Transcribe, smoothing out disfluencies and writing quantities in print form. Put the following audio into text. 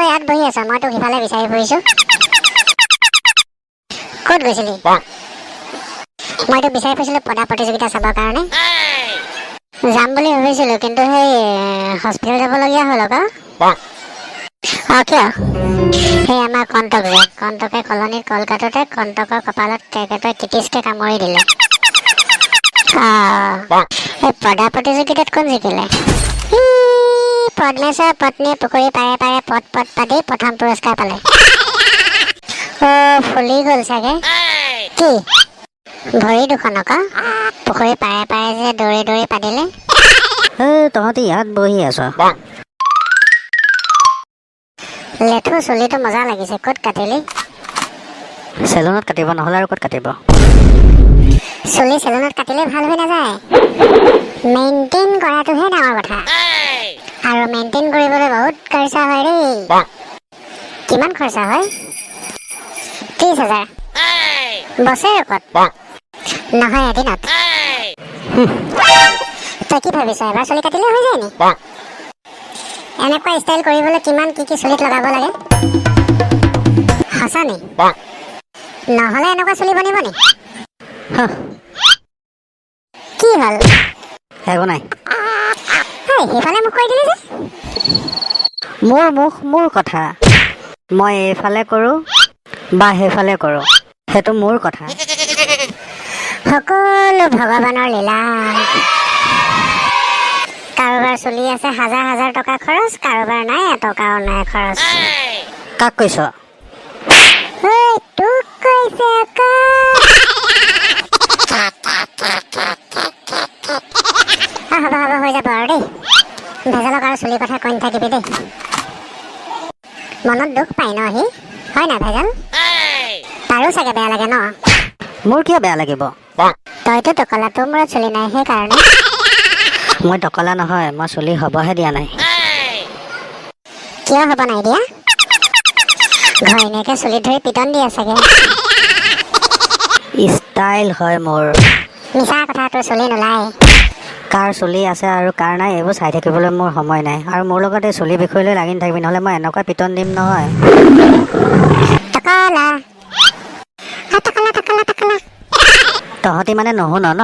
তই ইয়াত বহি আছ, মই তোক সিফালে বিচাৰি ফুৰিছোঁ। ক'ত গৈছিলি? মই তোক বিচাৰি ফুৰিছিলোঁ পদা প্ৰতিযোগিতা চাবৰ কাৰণে। যাম বুলি ভাবিছিলোঁ, কিন্তু সেই হস্পিটেল যাবলগীয়া হ'ল আকৌ। অঁ, কিয়? সেই আমাৰ কণ্টক যে, কণ্টকে কলনীত কল কাটোতে কণ্টকৰ কপালত কেৰ্কেটুৱাই কিটিচকে কামুৰি দিলে। অঁ, এই পদা প্ৰতিযোগিতাত কোন জিকিলে? ই, পদ্মেশ্বৰ পত্নীয়ে পুখুৰী পাৰে পাৰে পদ পদ পাতি প্ৰথম পুৰস্কাৰ পালে। অ', ফুলি গ'ল চাগে। কি ভৰি দুখন আকৌ, পুখুৰী পাৰে পাৰে যে দৌৰি দৌৰি পাতিলে। এই, তহঁতি ইয়াত বহি আছ? লেঠু, চুলিটো মজা লাগিছে, ক'ত কাটিলি? চেলুনত কাটিব নহ'লে আৰু ক'ত কাটিব? চুলি চেলুনত কাটিলে ভাল হৈ নাযায়, মেইনটেইন কৰাটোহে ডাঙৰ কথা। আৰু মেইনটেইন কৰিবলৈ বহুত খৰচা হয় দেই। কিমান খৰচা হয়? 30,000 বছৰেকত নহয়, এদিনত। তই কি ভাবিছ, এবাৰ চুলি কাটিলে হৈ যায় নি? এনেকুৱা ষ্টাইল কৰিবলৈ কিমান কি কি চুলিত লগাব লাগে। সঁচা নি? নহ'লে এনেকুৱা চুলি বনিব নি? হাহ। কি হ'ল? একো নাই। হেই, সেইফালে মোক কৈ দিলি যে। মোৰ মুখ, মোৰ কথা। মই এইফালে কৰোঁ বা সেইফালে কৰোঁ, সেইটো মোৰ কথা। সকলো ভগৱানৰ লীলা। কাৰোবাৰ চুলি আছে, হাজাৰ হাজাৰ টকা খৰচ, কাৰোবাৰ নাই, এটকাও নাই খৰচ। কাক কৈছ? ঐ, তোক কৈছে আকৌ। হ'ব হ'ব, হৈ যাব আৰু দেই। ভেজালক আৰু চুলিৰ কথা কৈ নাথাকিবি দেই, মনত দুখ পায় ন সি। হয় নাই ভেজাল? তাৰো চাগে বেয়া লাগে ন? মোৰ কিয় বেয়া লাগিব? তইতো টকলা, তোৰ মূৰত চুলি নাই, সেইকাৰণে। মই টকলা নহয়, মই চুলি হ'বহে দিয়া নাই। কিয় হ'ব নাই দিয়া? ঘৈণীয়েকে চুলিত ধৰি পিটন দিয়ে চাগে। ষ্টাইল হয় মোৰ। মিছা কথা, তোৰ চুলি নোলায়। কাৰ চুলি আছে আৰু কাৰ নাই, এইবোৰ চাই থাকিবলৈ মোৰ সময় নাই। আৰু মোৰ লগত এই চুলি বিষয়লৈ লাগি নাথাকিবি, নহ'লে মই এনেকুৱা পিটন দিম নহয়। টকলা, টকলা, টকলা, টকলা। তহঁতি মানে নুশুন ন?